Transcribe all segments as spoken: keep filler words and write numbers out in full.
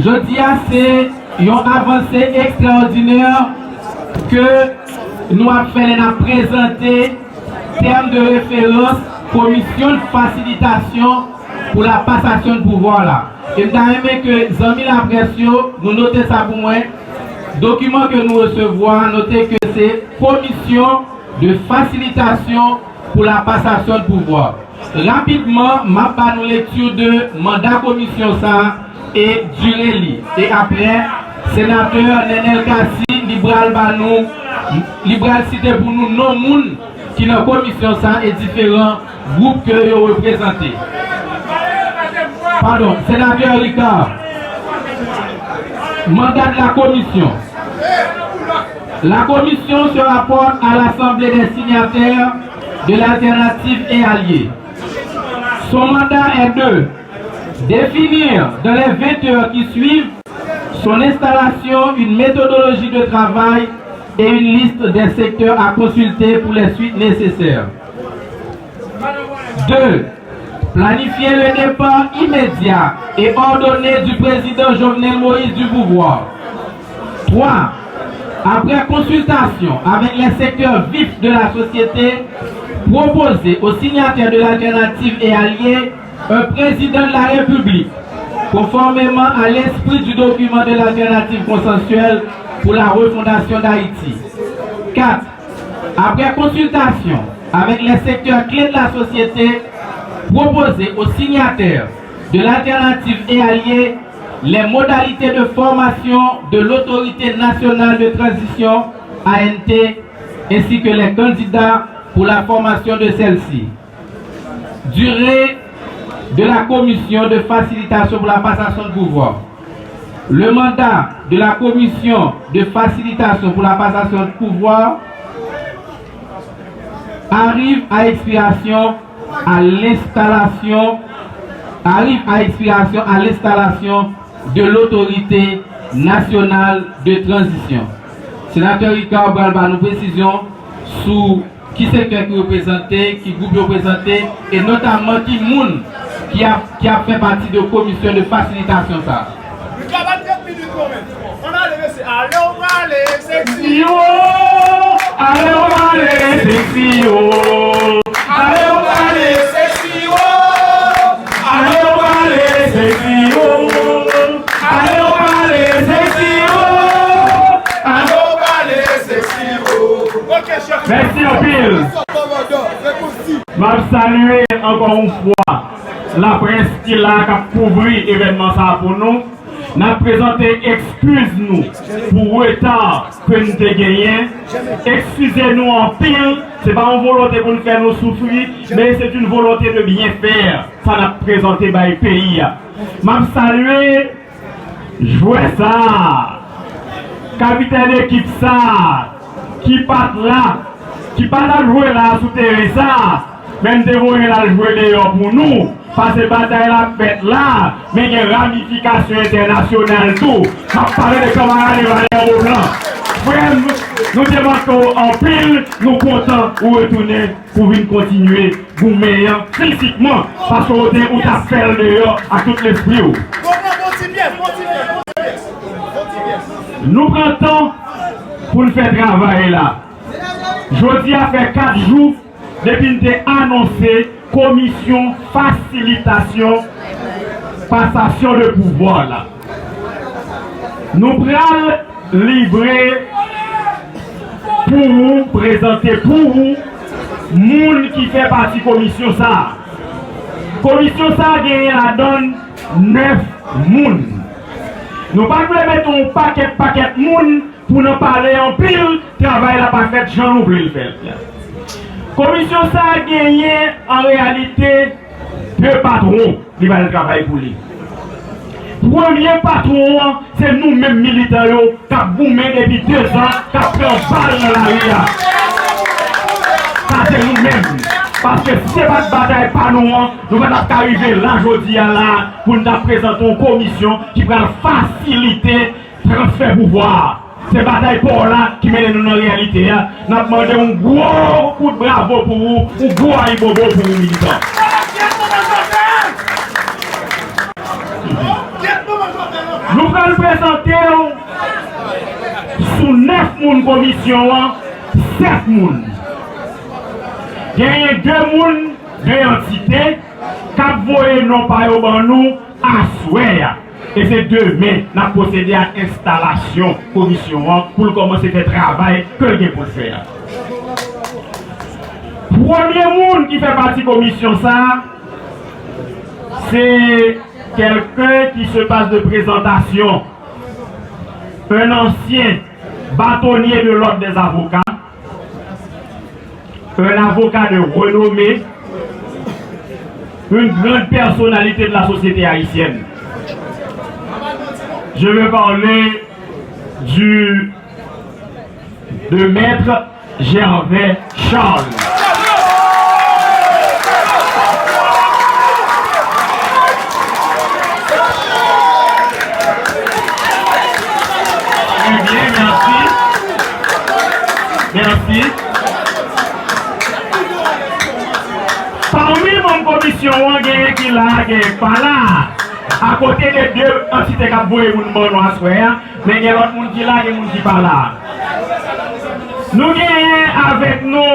Jodi a se yon avanse ekstraòdinè ke nou ap fè lè n ap prezante tèm de referans Komisyon de Fasilitasyon pou la Pasasyon de Pouvwa la. E m ta renmen ke zanmi laprès yo, nou note sa pou mwen. Dokiman ke nou resevwa, note ke se Commission de Facilitation pour la Passation de Pouvoir. Rapidman, m ap ba nou lekti de manda komisyon sa a e dire li. E apre, senatè Nenel Cassy, li pral ba nou, li pral site pou nou non moun ki nan komisyon sa a e diferan gwoup ke yo reprezante. Padon, senatè Ricard. Mandat de la commission. La commission se rapporte à l'Assemblée des signataires de l'alternative et alliés. Son mandat est de définir dans les vingt heures qui suivent son installation une méthodologie de travail et une liste des secteurs à consulter pour les suites nécessaires. Deux, planifier le départ immédiat et ordonné du président Jovenel Moïse du pouvoir. Trois, après consultation avec les secteurs vifs de la société, proposer aux signataires de l'alternative et alliés un président de la République, conformément à l'esprit du document de l'alternative consensuelle pour la refondation d'Haïti. Quatre, après consultation avec les secteurs clés de la société, proposer aux signataires de l'alternative et alliés les modalités de formation de l'Autorité nationale de transition, A N T, ainsi que les candidats pour la formation de celle-ci. Durée de la commission de facilitation pour la passation de pouvoir. Le mandat de la commission de facilitation pour la passation de pouvoir arrive à expiration à l'installation, arrive à expiration à l'installation de l'Autorité nationale de transition. Senatè Ricard pral ba nou presizyon sou ki sektè ki reprezante, ki gwoup yo reprezante, e notamman ki moun ki ap, ki ap fè pati de komisyon de fasilitasyon sa a. Li ka bat kat minit kanmenm. Ann ale, mesye. Ale w prale, seksi yo. Ale w prale, seksi yo. Ale w prale, seksi yo. Ale w prale, seksi yo. Ale w prale, seksi yo. Ale w prale, seksi yo. Mèsi anpil. M ap salye ankò yon fwa laprès ki la k ap kouvri evènman sa a pou nou. N ap prezante ekskiz nou pou reta ke n te genyen. Eskize nou anpil. Se pa yon volonte pou n fè nou soufri, men se yon volonte de byen fè sa n ap prezante bay peyi a. M ap salye jwè sa a, kapitèn ekip sa a, ki pa t la, ki pa t ap jwe la sou teren sa a, men m te voye l al jwe deyò pou nou, paske batay la ap fèt la, men gen ramifikasyon entènasyonal tou. M ap pale de kanmarad Evalè Boblan. Frè m, nou te manke w anpil, nou kontan ou retounen pou vin kontinye goumen an fizikman, paske w te, ou t ap fè l deyò ak tout lespri w. Nou pran tan pou n fè travay la. Jodi a fè kat jou depi n te anonse komisyon fasilitasyon pasasyon de pouvwa la. Nou pral livre pou ou, prezante pou ou, moun ki fè pati komisyon sa a. Komisyon sa a genyen ladan l nèf moun. Nou pa t vle mete yon pakèt, pakèt moun pou n pale anpil, travay la pa fèt jan nou vle l fèt. Komisyon sa a genyen, an reyalite, de patwon li pral travay pou li. Premye patwon an, se nou menm militan yo k ap goumen depi dezan, k ap pran bal nan lari a. Sa se nou menm. Paske si se pa t batay pa nou an, nou pa t ap ka rive la jodi a la pou n ta prezante yon komisyon ki pral fasilite transfè pouvwa a. Se batay pa w la ki mennen nou nan reyalite a. N ap mande yon gwo kout bravo pou ou, yon gwo ayibobo pou ou, militan. Mèsi anpil. Nou pral prezante w sou nèf moun komisyon an, sèt moun. Genyen de moun, de antite, k ap voye non pa yo ban nou aswè a. E se demen n ap pwosede ak enstalasyon komisyon an pou l kòmanse fè travay ke l gen pou l fè a. Premye moun ki fè pati komisyon sa a, se quelqu'un qui se passe de présentation, un ancien bâtonnier de l'ordre des avocats, un avocat de renommée, une grande personnalité de la société haïtienne. Je veux parler du, de Maître Gervais Charles. Très bien, merci. Merci. Pami manm komisyon an, genyen ki la, genyen ki pa la. Akote de de antite k ap voye moun ban nou aswè a, men gen lòt moun ki la, gen moun ki pa la. Nou genyen avèk nou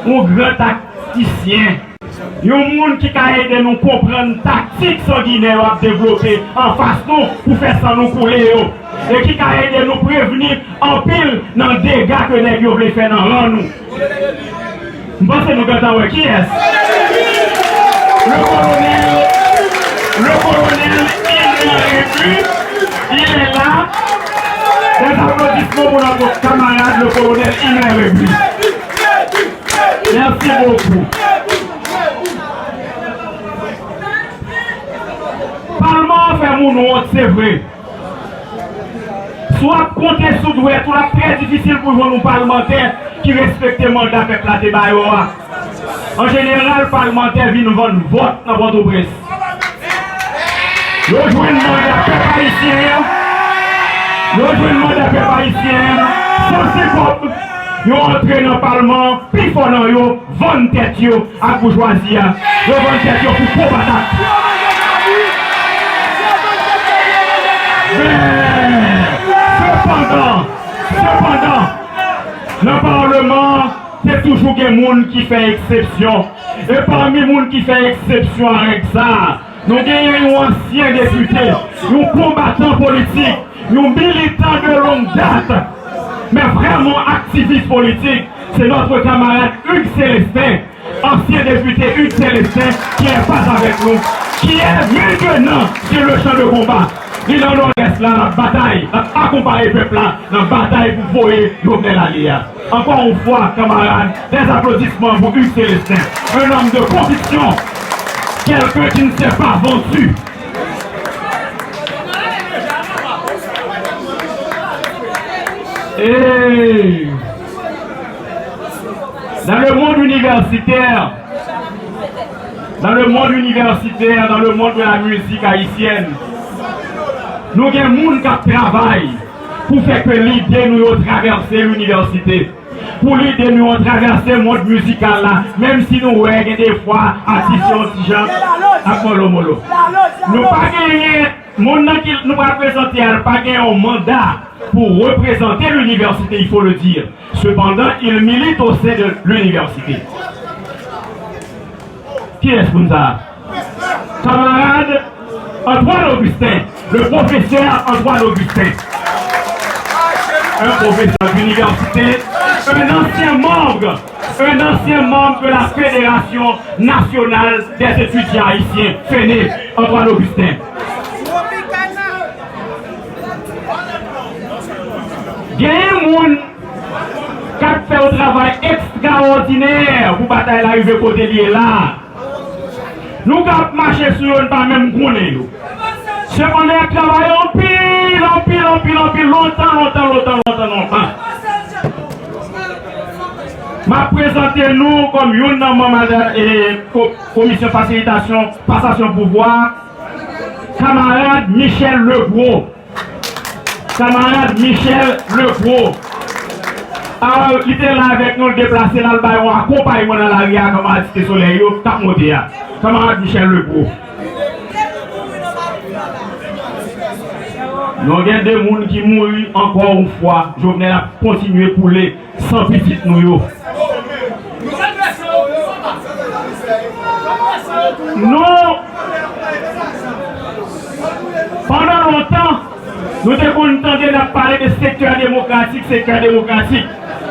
yon gran taktisyen, yon moun ki ka ede nou konprann taktik sanginè yo ap devlope anfas nou pou fè san nou koule yo, e ki ka ede nou prevni anpil nan dega ke nèg yo vle fè nan ran nou. M panse nou gentan wè kiyès. Le colonel, le colonel Hilaire Rébu, il est là. Des applaudissements pour notre camarade, le colonel Hilaire Rébu. Merci beaucoup. Palman an fè moun wont, se vre. Si w ap konte sou dwèt ou, l ap trè difisil pou jwenn yon palmantè ki respekte manda pèp la te ba yo a. An jeneral, palmantè vin vann vòt nan Pòtoprens. Yo jwenn manda pèp ayisyen an, yo jwenn manda pèp ayisyen an san senk kòb, yo antre nan palman an, pifò nan yo vann tèt yo ak boujwazi a. Yo vann tèt yo pou gwo patat. Men, sepandan, sepandan, nan palman an, te toujou gen moun ki fè eksepsyon. E pami moun ki fè eksepsyon a règ sa a, nou genyen yon ansyen depite, yon konbatan politik, yon militan de longue date, mais vraiment activiste politique, c'est notre camarade Hugues Célestin, ancien député Hugues Célestin, qui est pas avec nous, qui est maintenant sur le champ de combat. Li nan Nòdès la, l ap batay, l ap akonpaye pèp la nan batay pou voye Jovenel ale a. Encore une fois, camarades, des applaudissements pour Hugues Célestin, un homme de conviction, quelqu'un qui ne s'est pas vendu. Et dans le monde universitaire, dans le monde universitaire, dans le monde de la musique haïtienne, nou gen moun k ap travay pou fè ke lide nou yo travèse linivèsite, pou lide nou yo travèse mond mizikal la, menm si nou wè gen defwa atis yo yon ti jan ap molo molo. Nou pa genyen, moun nan ki nou pral prezante a, l pa gen yon manda pou reprezante linivèsite, il faut le dire. Cependant, il milite au sein de l'université. Kiyès moun sa a? Camarade Antoine Augustin, le professeur Antoine Augustin. Un professeur d'université, un ancien membre, un ancien membre de la Fédération nationale des étudiants haïtiens, FENE, Antoine Augustin. Genyen moun k ap fè yon travay ekstraòdinè pou batay la rive kote l ye la. Nou ka ap mache sou yo, n pa menm konnen yo. Sepandan, y ap travay anpil, anpil, anpil, anpil, lontan, lontan, lontan, lontan, lontan. M ap prezante nou kòm youn nan manm a, e, ko-, komisyon fasilitasyon pasasyon pouvwa, kamarad Michel Legros. Kamarad Michel Legros. A, li te la avèk nou, l deplase l al bay yon akonpayman nan lari a, kamarad Site Solèy yo k ap monte a. Kamarad Michel Legros. Nou gen de moun ki mouri ankò yon fwa. Jovenel ap kontinye koule san pitit nou yo. Nou, pandan lontan, nou te konn tande n ap pale de sektè demokratik, sektè demokratik.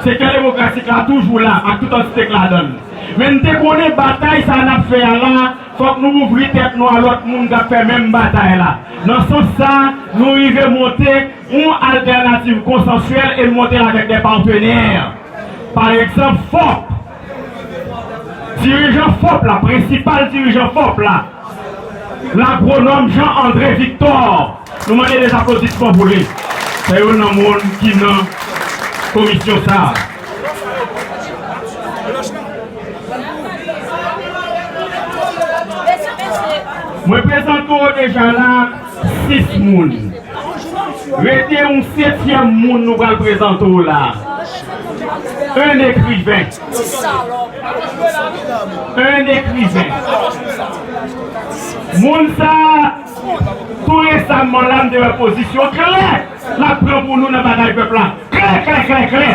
Sektè demokratik la toujou la, ak tout antite k ladan l. Men n te konnen batay sa n ap fè a la, fòk nou ouvri tèt nou a lòt moun k ap fè menm batay la. Nan sans sa, nou rive monte yon altènativ konsansyèl e n monte l avèk de patenè. Pa egzanp, fòp. Dirijan fòp la, prensipal dirijan fòp la, lagwonòm Jean André Victor. Nou mande de aplodisman pou li. Se youn nan moun ki nan komisyon sa a. Mwen prezante w deja la sis moun. Rete yon setyèm moun nou pral prezante w la. Un écrivain. Un écrivain. Moun sa, tou resaman la, m te wè pozisyon klè l ap pran pou nou nan batay pèp la. Klè, klè, klè, klè.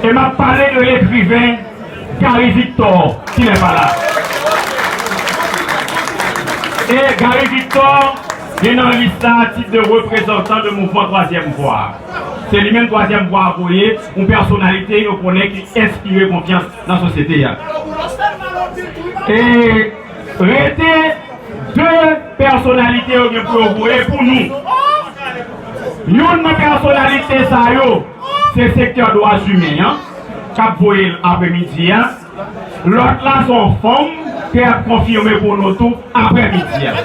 E m ap pale de l'écrivain Gary Victor, ki n'est pas là. E Gary Victor, gen nan lis la tit de reprezantan de mouvman Twazyèm Vwa. Se li menm Twazyèm Vwa a voye, yon pèsonalite yo konnen ki enspire konfyans nan sosyete a. E rete de pèsonalite yo gen pou yo voye pou nou. Youn nan pèsonalite sa yo, se sektè dwa imen an, k ap voye l aprèmidi a. Lòt la se yon fanm ke y ap konfime pou nou tou aprèmidi a.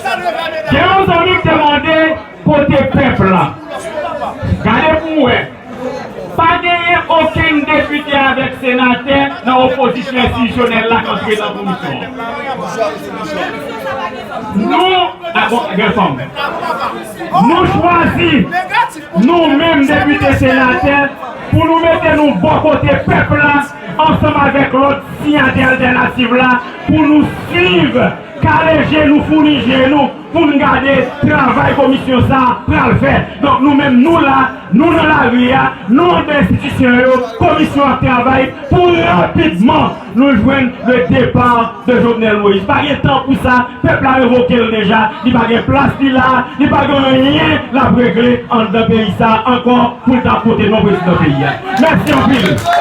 Gen yon zanmi ki te mande kote pèp la. Gade pou w wè. Pa genyen okenn depite avèk senatè nan opozisyon enstitisyonèl la k antre nan komisyon an. Nou, a bon, gen fanm. Nou chwazi, nou menm depite senatè, pou nou mete nou bò kote pèp la, ansanm avèk lòt siyatè altènativ la, pou nou swiv, kale je nou, founi je nou, pou n gade travay komisyon sa a pral fè. Donk, nou menm, nou la, nou nan lari a, nou anndan enstitisyon yo, komisyon ap travay pou rapidman nou jwenn le départ de Jovenel Moïse. Pa gen tan pou sa, pèp la revoke l deja, li pa gen plas li la, li pa gen anyen l ap regle anndan peyi sa a ankò pou l ta pote non prezidan peyi a. Mèsi anpil.